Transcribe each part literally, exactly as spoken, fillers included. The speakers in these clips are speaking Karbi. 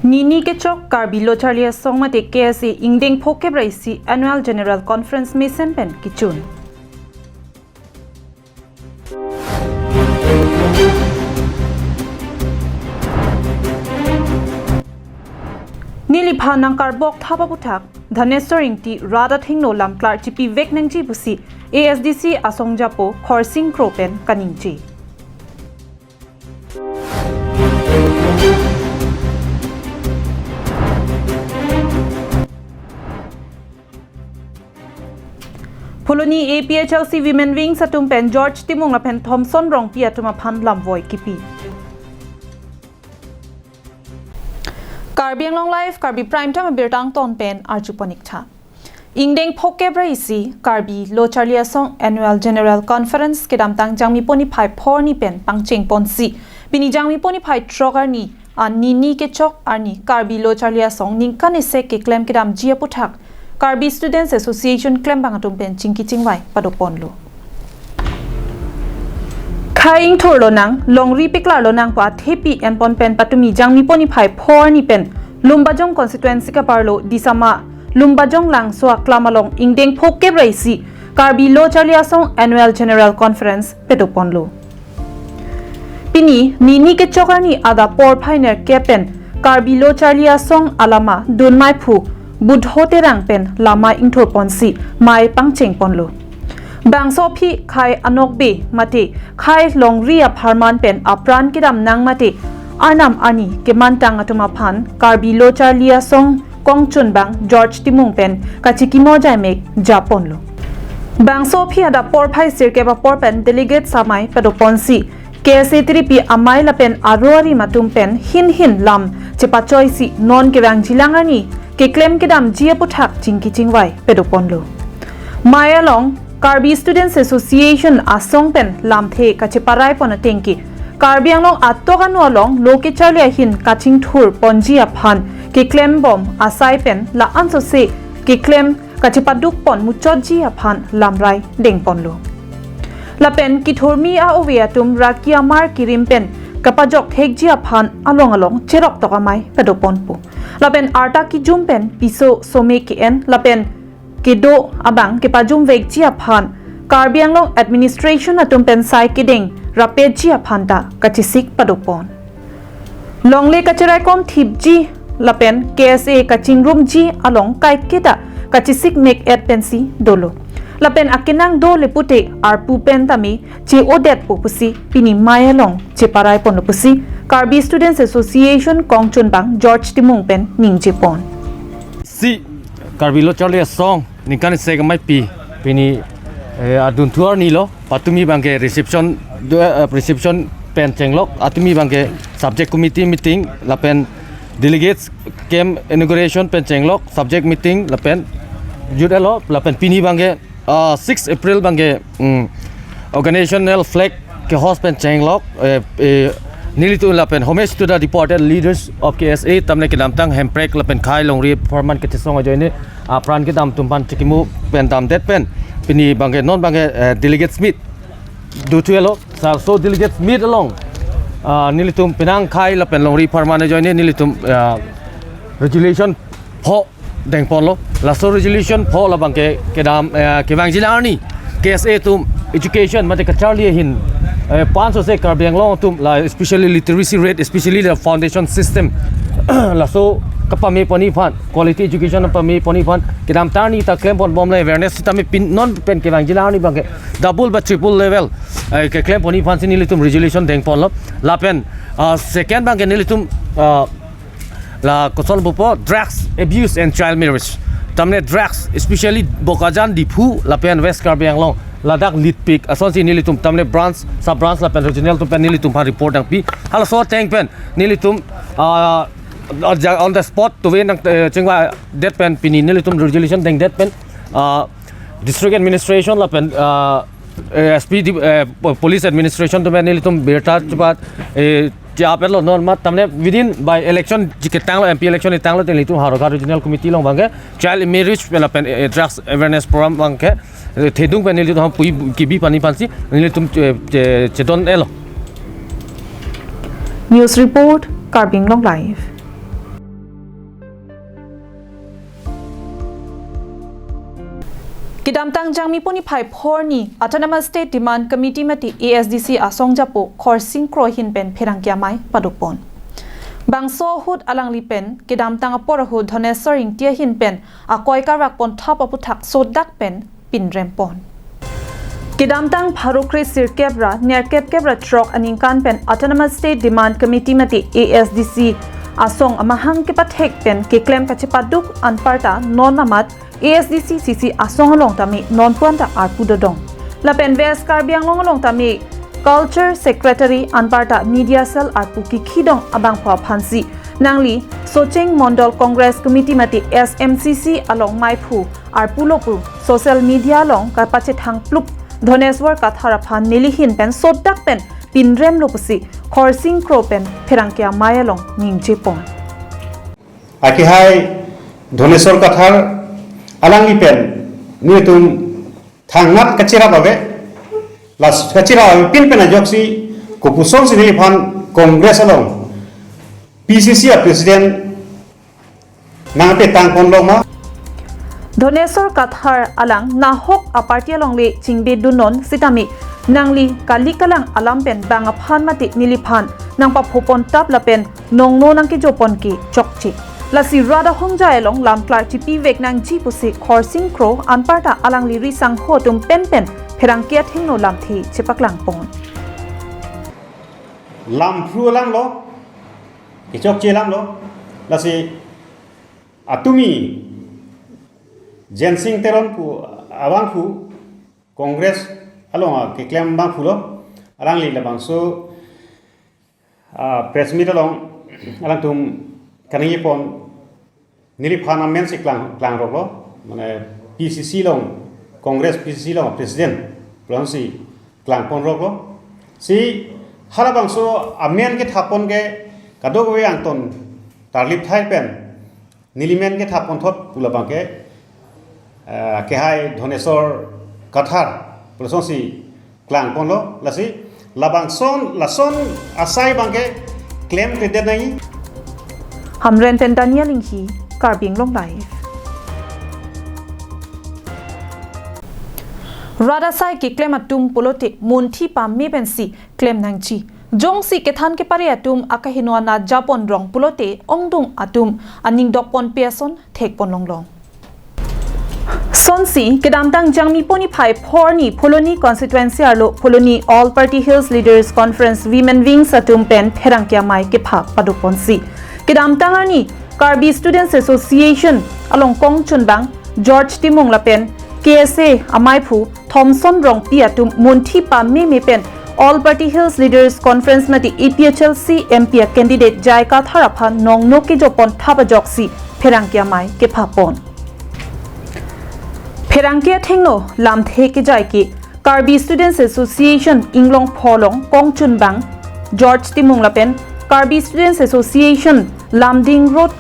Nini kechok Karbi Lo Charli Asong mate K S A ingdeng phokep ra isi Annual General Conference mesen pen kechun. Neliphan nangkarbok thap aputhak Dhaneswar Ingti rat athengno lamklar chipivek nangji pusi A S D C asongjapo Khorsing Kro pen kaningje. Phuloni A P H L C Women Wings atum pen George Timung lapen Thomson Rongpi atum aphan lamvoi kipi. Karbi Anglong Live, Karbi Prime Time abirta angton pen arjuponik tha. Ingdeng phokep ra isi Karbi Lo Charli Asong Annual General Conference kedamtang Jangmipo niphai phongo arni pen pangcheng ponsi, pini Jangmipo niphai throk arni, an nini kechok arni Karbi Lo Charli Asong ningkan isi keklem kedamji aputhak Karbi Students Association klembang atum pen chingki chingvai padoponlo. Khai ingthur lonang, longri piklar lonang pu athepi enpon pen patumi Jangmipo niphai phongo arni pen Lumbajong constituency kaparlo Disama Lumbajong Langso aklam along ingdeng phokep ra isi Karbi Lo Charli Asong Annual General Conference padoponlo. Pini nini kechok arni adap porphai nerkep pen Karbi Lo Charli Asong alama dunmai phu Budho Terang pen lama ingthur ponsi mei pangcheng ponlo. Bangso aphi khai anokbe mate khai longri apharman pen apran kedam nang mate arnam arni kemantang atum aphan Karbi Lo Charli Asong kongchunbang George Timung pen kachikimo jaimek japonlo. Bangso aphi adap porphai sirkep apor pen delegate samai padoponsi K S A tiripi amei lapen aro arim atum pen hin hin lam chepachoisi non kevangjilang arni keklem kedamji aputhak chingki chingvai padoponlo. Mei along Karbi Students Association asong pen lamthe kacheparai pon atengke Karbi Anglong atok anu along lo kecharli ahin kachingthur ponji aphan keklembom asai pen la-an sose keklem kachepaduk pon muchotji aphan lamrai dengponlo. Lapen kithurmi a-ove atum raki amar kirim pen kapajok thekji aphan along along cherok tok amei padoponpo. Lapen arta kijum pen piso some ke-en lapen kedo abang kepajum vekji aphan Karbi Anglong administration atum pen sai kedeng rapetji aphan ta kachesik padopon. Longle kacheraikom thipji lapen K S A kachingrumji along kaiketa kachesik mek-et pensi dolo. Lapen akenang do le pute arpu pen tame che-odetpo pusi pini mei along cheparai ponlo pusi Karbi Students Association kongchunbang George Timung pen ningje pon. Si Karbi Lo Charli Asong ningkan isi kemeipi pini, eh, adunthu arni lo patumi abangke reception do, eh, reception pen chenglok, atumi abangke subject committee meeting lapen delegates camp inauguration pen chenglok, subject meeting lapen jut elo lapen pini abangke, ah, six April abangke, mm, organizational flag ke-host pen chenglok, eh, eh, nelitum lapen homage to the departed leaders of K S A, tamne kedamtang hemprek lapen khai longri apharman kachesong ajoine apran kedam atum aphan chikimo pen damdet pen pini abangke non abangke, eh, delegates meet dothu elo. Laso delegates meet along, ah, nelitum penang khai lapen longri apharman ajoine nelitum, ah, resolution pho dengponlo. Laso resolution pho labangke kedam, eh, kevangjilang arni K S A atum education mate kacharli ahin, eh, pen sose Karbi Anglong atum la especially literacy rate, especially the foundation system, laso kapame ponji aphan, quality education pame ponji aphan kedamtang arni ta klem ponbomlo, awareness sitame pini non pen kevangjilang arni abangke double ba triple level, eh, keklem ponji aphansi nelitum resolution dengponlo. Lapen, ah, second abangke nelitum, ah, la kosonlo pupo, drugs abuse and child marriage. Tamne drugs, especially Bokajan, Diphu lapen West Karbi Anglong ladak lipik asonsi nelitum tamne branch, sub branch lapen regional atum pen nelitum aphan report nangpi. Halaso ateng pen nelitum, ah, on the spot tove nang, eh, chingvadet pen pini nelitum resolution dengdet pen, ah, district administration lapen, ah, eh, S P di, eh, po-, police administration atum pen nelitum birta chepat, eh, che-apetlo non amat tamne within by election jiketanglo, M P election itanglo te nelitum Howraghat regional committee along abangke child marriage pen lapen, eh, drugs awareness program abangke, eh, thedung pen nelitum ham pui kibi ponji aphansi nelitum che-, che-, chedon elo. News report, Karbi Anglong Live. Kedamtang Jangmi puni phai phor ni Autonomous State Demand Committee mate A S D C asong japo Khorsing Kro ahin pen pherangke amei padopon. Bangso ahut alangli pen kedamtang apor ahut Dhoneswar Ingti ahin pen akoi karvakpon thap aputhak sodak pen pinrempon. Kedamtang pharo kre sirkep ra nerkep kep ra throk aningkan pen Autonomous State Demand Committee mate A S D C asong amahang kepathek pen keklem kachepaduk anparta non amat A S D C C C asong along tame non puan ta arpu dodong. Lapen West Karbi Anglong along tame Culture Secretary anparta Media Cell arpu kikhidong abangphu aphansi nangli Socheng Mondol Congress Committee mate S M C C along meiphu arpulo pu social media along kapachethang plup Dhoneswar Kathar aphan neli ahin pen sodak pen pinremlo pusi Khorsing Kro pen pherangke amei along ningjepon. Akehai Dhoneswar Kathar alangli pen nelitum thangnat kacherap ave, las kacherap avepin pen ajoksi kopusonsi neliphan Congress along P C C a President nangpetangponlo ma? Dhoneswar Kathar alang nahok a party alongle chingbedunnon sitame nangli kali kalang alam pen bang aphan mate neliphan nangpaphopon thap lapen nongno nangkejopon ke chokche. Lasi rat ahongjai along lam klar chipivek nangji pusi Khorsing Kro anparta alangli risangho atum penpen pherangke athengno lamthe chepaklangpon. Lam phru alamlo, kechokche alamlo, lasi atumi Jensing Teron pu abangphu Congress along keklem abangphulo, alangli labangso ah, press meet along alangtum kaningjepon neliphan amensi klang, klangroklo, mane P C C along, Congress P C C along President pusi klangponroklo. Si halabangso amen kethapon ke kadokave angton tarlip thai pen neli men kethapon thot pu labang ke, eh, akehai Dhoneswar Kathar pulasonsi klangponlo, lasi labangson lason asai abang ke klemkledet nangji. Hamren pen Daniel Inghi, Karbi Anglong Live. Rat asai keklem atum pulote munthi pame pensi klem nangji. Jongsi kethan kepare atum akaheno anat japon rong pulote ongdung atum aning dokponpe ason thekpon longlong. Sonsi kedamtang Jangmi puni phai phor ni Phuloni constituency arlo Phuloni All Party Hills Leaders Conference Women Wings atum pen pherangke amei kepha padoponsi kedamtang arni Karbi Students Association along kongchunbang George Timung lapen K S A ameiphu Thomson Rongpi atum munthi pameme pen All Party Hills Leaders Conference mate A P H L C M P a candidate J I Kathar aphan nongno kejopon thap ajoksi pherangke amei kephapon. Pherangke athengno lamthe kejai ke Karbi Students Association Inglongpho along kongchunbang George Timung lapen Karbi Students Association Lumding Road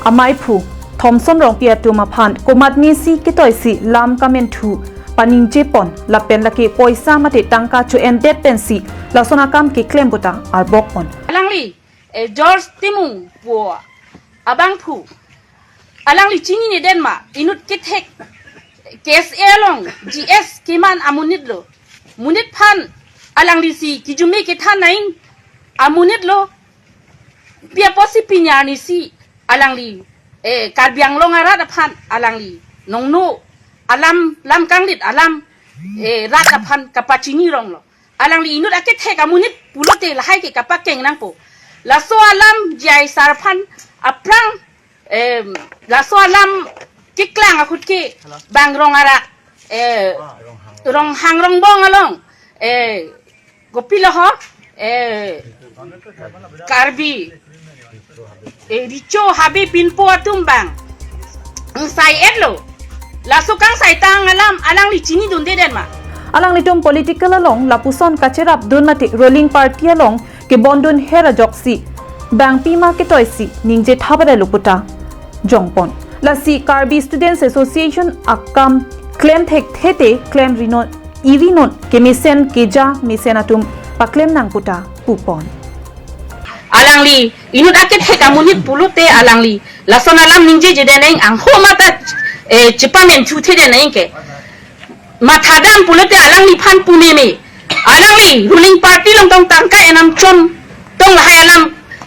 ameiphu Thomson Rongpi atum aphan komatnesi ketoisi lam kamenthu paningjepon lapen lake poisa mate tangka cho-endet pensi lason akam keklem puta arbokpon. Alangli, eh, George Timung pu abangphu. Alangli chinine den ma, inut kethek K S A along G S keman amonit lo. Monit aphan alanglisi kijume kethan nang amonit lo. Pi apotsi pini arnisi alangli, eh, Karbi Anglong arat aphan alangli nongno alam, lam kanglit alam, eh, rat aphan kapachini ronglo. Alangli inut akethek amonit pulote lahai ke kapakeng nangpo. Laso alam J I sir aphan aphrang, em, laso alam keklang ahut ke bang rong arak, eh, Ronghang Rongbong along, eh, kopilo ho, eh, Karbi, eh, Recho Habe Pinpo atum bang angsai-etlo. Laso kangsaitang alam alangli chinidunde den ma? Alanglitum political along lapuson kacherapdun mate ruling party along kebondun her ajoksi bangpi ma ketoisi ningje thapdetlo puta jongpon. Lasi Karbi Students Association akam klem thekthete klem rinon, irinon kemesen keja mesen atum paklem nang puta pupon. Alangli inut akethek amonit pulote alangli lason alam ningjeje den nang, angho mata, eh, chepamenthuthe den nang ke. Mathadam pulote alangliphan pu meme. Alangli ruling party along tong tangka enam chon tong lahai alam,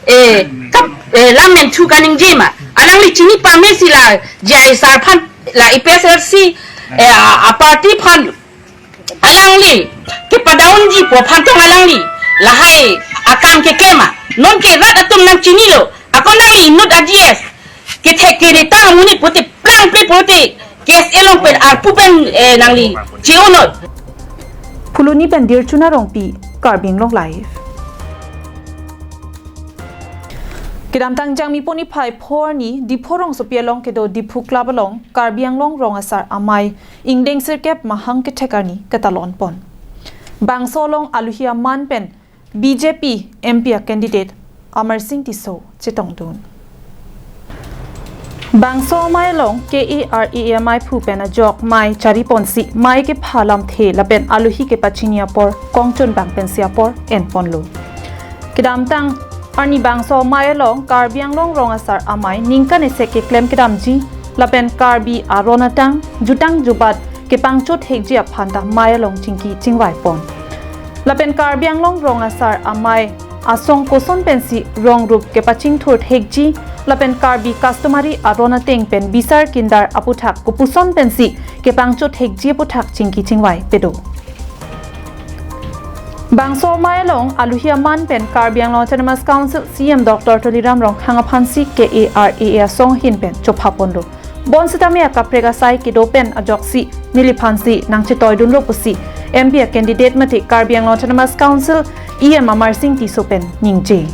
eh, kap, eh, lam menthu kaningje ma. Alangli chini pame si la J I sir aphan, la A P H L C, eh, a, a party aphan alangli kepadaunji pu aphan tong alangli lahai akam keklem ma. Nonke rat atum nangchinilo. Ako nangli inut a G S kethek kere ta amonit pute plangple pute K S A along pen arpu pen, eh, nangli che-unot. Phuloni pen Dirchuna Rongpi, Karbi Anglong Live. Kedamtang Jangmi pon niphai phorni Diphu rongsopi along kedo Diphu Club along Karbi Anglong Rong Asar Amei ingdeng sirkep mahang kethek arni ketalon pon. Bangso along aluhi aman pen B J P M P a candidate Amarsing Tisso chetongdun. Bangso amei along K A R A A ameiphu pen ajok mei chari ponsi mei kepha lamthe lapen aluhi kepachini apor kongchun bang pensi apor en ponlo. Kedamtang arni bangso amei along Karbi Anglong Rong Asar Amei ningkan isi keklem kedamji lapen Karbi aron atang jutang jubat kepangchot hekji aphan ta mei along chingki chingvai pon. Lapen Karbi Anglong Rong Asar Amei asong koson pensi rong rup kepachingthur thekji lapen Karbi customary aron ateng pen bisar kindar aputhak kopuson pensi kepangchot thekji aputhak chingki chingvai pedo. Bangso amei along aluhi aman pen Karbi Anglong Autonomous Council C E M Doctor Tuliram Ronghang aphansi K A R A A asong ahin pen chopha ponlo. Bonsitame akaprek asai kedo pen ajoksi neliphansi nangchetoidunlo pusi M P a candidate mate Karbi Anglong Autonomous Council E M Amarsing Tisso pen ningje.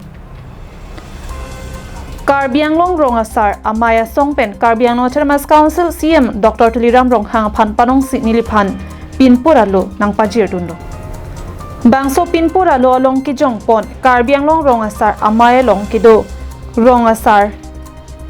Karbi Anglong Rong Asar Amei asong pen Karbi Anglong Autonomous Council C E M Doctor Tuliram Ronghang aphan panongsi neliphan pinpur alo nangpajirdunlo. Bangso pinpur alo along kejong pon Karbi Anglong Rong Asar Amei along kedo rong asar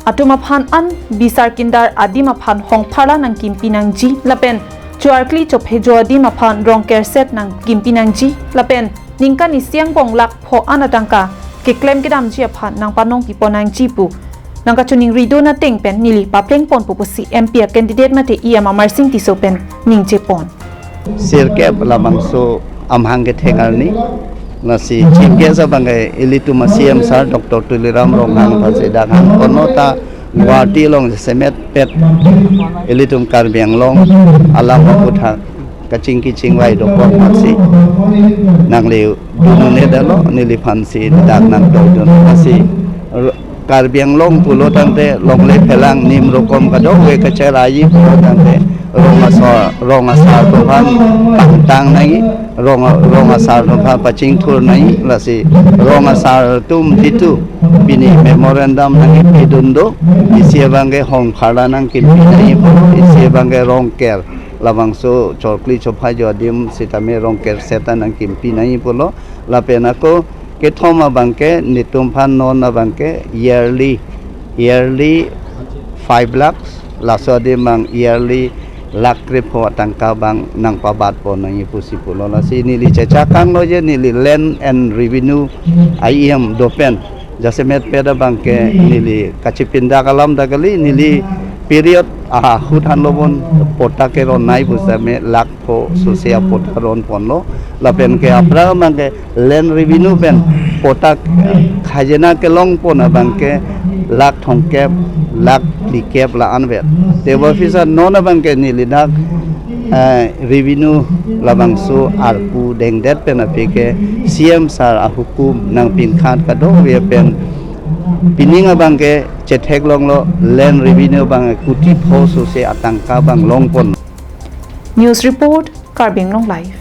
atum aphan an bisar kindar adim aphan hongpharla nangkimpi nangji lapen choarkli chophejo adim aphan rong kerset nangkimpi nangji lapen ningkan isi angbong lakh pho an atangka keklem kedamji aphan nangpanongpi pon nangji pu nangkachoningridun ateng pen neli papleng ponpo pusi M P a candidate mate E M Amarsing Tisso pen ningje pon. Sirkep labangso amahang kethek arni. Lasi chief guest abang ke ilitum a C E M sir Doctor Tuliram Ronghang aphansi dak hang ponlo ta Guwahati along jasemet pet ilitum Karbi Anglong alam aputhak kachingki chingvai dokok aphansi nangli dunune dalo neliphansi dak nangtokdun. Lasi r-, Karbi Anglong pulo tangte longle phelang nim rokom kadokave kacheraiji pulo tangte rong asar, rong asar atum aphan pangtang nangji, rong, rong asar atum aphan pachingthur nangji, lasi rong asar atum ditu pini memorandum nangkepidun do, isi abang ke hongpharla nangkimpi nangji pulo, isi abang ke rong ker labangso choarkli chophejo adim sitame rong kerset ta nangkimpi nangji pulo, lapen ako kethom abang ke netum aphan non abang ke yearly, yearly five lakhs, laso adim abang yearly lakh krepho atangka abang nangpabat pon nangji pusi pulo. Lasi neli chechakanglo je neli Land and Revenue a E M do pen jasemet pet abang ke neli kachipindak alam ta kali, neli period ahut hanlo bon patta keronnei pusitame lakh pho sose apatta ron ponlo. Lapen ke aphrang abang ke Land Revenue pen patta, eh, khajana kelong pon abang ke lakh thomkep, lakh phlikep la-an vet. Tebonphisar non abang ke neli dak, eh, revenue labangso arpu dengdet pen aphi ke C E M sir ahukum nangpinkhat kadokave pen pining abang ke chetheklonglo, Land Revenue abang kuti pho sose atangka abang long pon. News report, Karbi Anglong Live.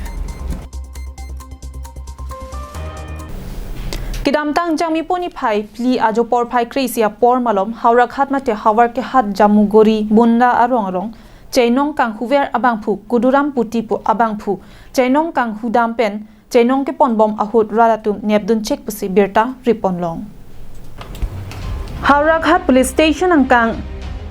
Kedamtang Jangmi pon niphai phli ajo porphai kre-isi apor malom Howraghat mate Howraghat Jamugori Munda arong arong chainong kanghuver abangphu Kuduram Puti pu abangphu chainong kanghudam pen chainong keponbom ahut rat atum nepdunchek pusi birta ripon long. Howraghat Police Station angkang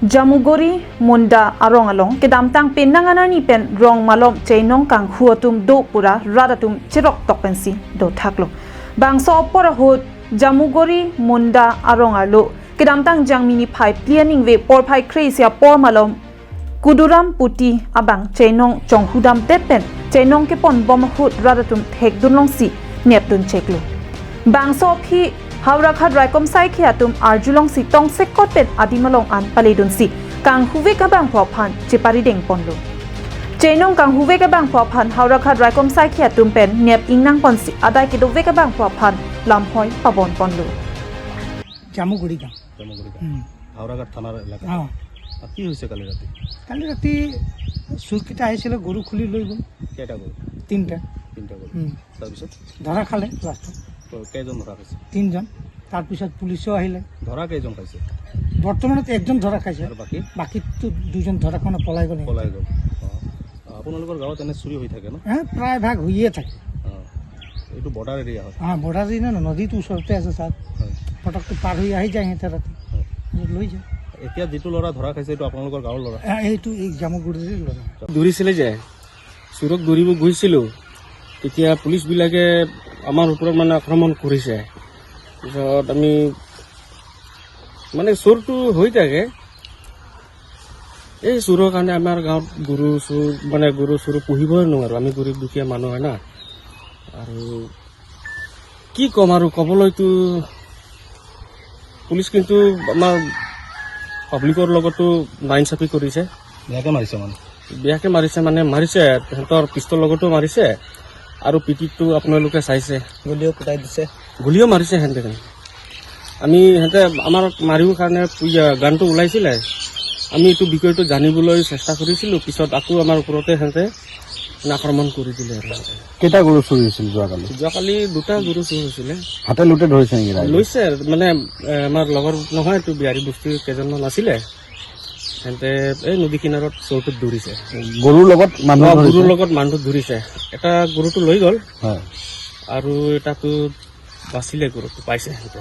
Jamugori Munda arong along kedamtang penang an arni pen rong malom chainong kanghu atum do pura rat atum cheroktok pensi dothaklo. Bangso apor ahut Jamugori Munda arong arlo kedamtang Jangmi niphai phli aningve porphai kre-isi apor malom Kuduram Puti abang chainong chonghudamdet pen chainong keponbom ahut rat atum thekdun longsi nepdun cheklo. Bangso aphi Howraghat raikom saikhi atum arjulongsi tongsekot pen adim along an paledunsi kanghuvek abangphu aphan cheparidengponlo. Chainong kanghuvek abangphu aphan Howraghat raikom saikhi atum pen nep ingnangponsi adai kedovek abangphu aphan lamhoi pabonponlo. Jamuguri গাঁও। জামুগুৰি গাঁও। হুম। হাওৰাঘাট থানাৰ এলেকা। অ। আ, কি হৈছে কালি ৰাতি? কালি ৰাতি চুৰকেইটা আহিছিলে, গৰু খুলি লৈ গ'ল। কেইটা গ'ল? তিনিটা। তিনিটা গ'ল। হুম। তাৰপিছত? ধৰা খালে লাষ্টত। তো কেইজন ধৰা খাইছে? তিনিজন। তাৰপিছত পুলিচো আহিলে। ধৰা কেইজন খাইছে? বৰ্তমানত একজন ধৰা খাইছে। আৰু বাকী? বাকীটো দুজন ধৰা খোৱা নাই, পলাই গ'ল। পলাই গ'ল। অ। আপোনালোকৰ গাঁৱত এনে চুৰি হৈ থাকে ন? হে, প্ৰায় ভাগ হৈয়ে থাকে। অ। এইটো বৰ্ডাৰ এৰিয়া হয়? হা, বৰ্ডাৰ এৰিয়া ন, নদীটো ওচৰতে আছে, ছাৰ। হয়। পটককৈ পাৰ হৈ আহি যায় সিহঁতে ৰাতি। হয়। লৈ যায়। এতিয়া যিটো ল'ৰা ধৰা খাইছে, এইটো আপোনালোকৰ গাঁৱৰ ল'ৰা? এ, এইটো এই জামুগুৰিৰে ল'ৰা। দৌৰিছিলে যে, চোৰক ধৰিব গৈছিলোঁ, তেতিয়া পুলিচবিলাকে আমাৰ ওপৰত মানে আক্ৰমণ কৰিছে। পিছত আমি মানে চোৰটো হৈ থাকে, এই চোৰৰ কাৰণে আমাৰ গাঁৱত গৰু চোৰ, মানে গৰু চোৰ পুহিবই নোৱাৰোঁ। আমি গৰীব দুখীয়া মানুহ হয় না। আৰু কি ক'ম আৰু, ক'বলৈতো পুলিচ কিন্তু আমাৰ পাব্লিকৰ লগতো নাইনচাফি কৰিছে। বেয়াকে মাৰিছে মানে? বেয়াকে মাৰিছে মানে, মাৰিছে, সিহঁতৰ পিষ্টল লগতো মাৰিছে আৰু পিঠিততো আপোনালোকে চাইছে। গুলীও ফুটাই দিছে। গুলীও মাৰিছে সিহঁতে। আমি সিহঁতে আমাক মাৰিবৰ কাৰণে ইয়া গানটো ওলাইছিলে, আমি এইটো বিষয়টো জানিবলৈ চেষ্টা কৰিছিলোঁ। পিছত আকৌ আমাৰ ওপৰতে সিহঁতে আক্ৰমণ কৰি দিলে আৰু। কেইটা গৰু চুৰ হৈছিল যোৱাকালি? যোৱাকালি দুটা গৰু চুৰ হৈছিলে। হাতে লোটে ধৰিছে নেকি ৰাইজে? লৈছে, মানে, এ, আমাৰ লগৰ নহয়, এইটো বিহাৰী বস্তিৰ কেইজনমান আছিলে, সিহঁতে এই নদী কিনাৰত চোৰটোক ধৰিছে। গৰুৰ লগত মানুহ অ, ধৰিছে? গৰুৰ লগত মানুহ ধৰিছে। এটা গৰুটো লৈ গ'ল। হয়। আৰু এটাতো বাচিলে, গৰুটো পাইছে সিহঁতে।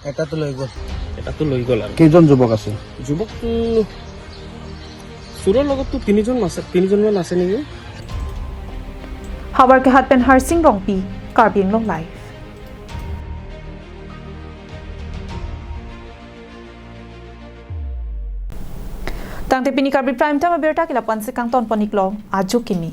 এটাতো লৈ গ'ল। এটাতো লৈ গ'ল আৰু। কেইজন যুৱক আছে? যুৱকটো চোৰৰ লগততো তিনিজন আছে, তিনিজনমান আছে নেকি? Howraghat pen Harsing Rongpi, Karbi Anglong Live. Tangte pini Karbi Prime Time abirta ke la-an si kangtonpon-iklo, ajo kimi.